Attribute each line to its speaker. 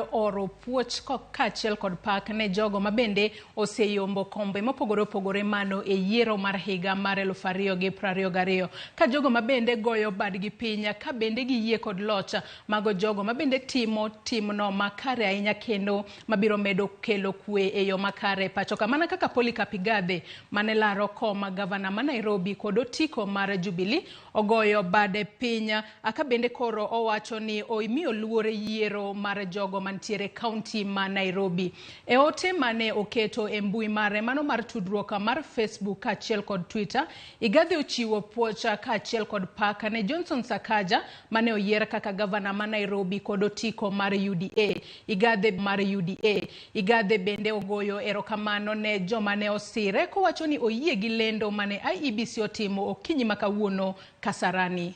Speaker 1: Oro puoch kaachiel kod pak ne jogo ma bende oseyombo kombe mopogore opogore mano e yiero mar higa mar 2022, ka jogo ma bende goyo badgi piny ka bende giyie kod loch mago jogo ma bende timo timno makare ahinya kendo mabiro medo kelo kwe e yo makare pacho ka, mana kaka Polycarp Igathe mane laro kom gavana ma Nairobi kod otiko mar Jubilee ogoyo bade piny ka bende koro owacho ni omiyo luor yiero mar jogo mantiere kaunti ma Nairobi. E ote mane oketo e mbui mare mano mar tudruok mar Facebook kaachiel kod Twitter, Igathe ochiwo puoch kaachiel kod pak ne Johnson Sakaja mane oyier kaka gavana ma Nairobi kod otiko mar UDA. Igathe mar UDA. Igathe bende ogoyo erokamano ne joma ne osire kowacho ni oyie gi lendo mane IEBC otimo okinyi ma kawuono Kasarani.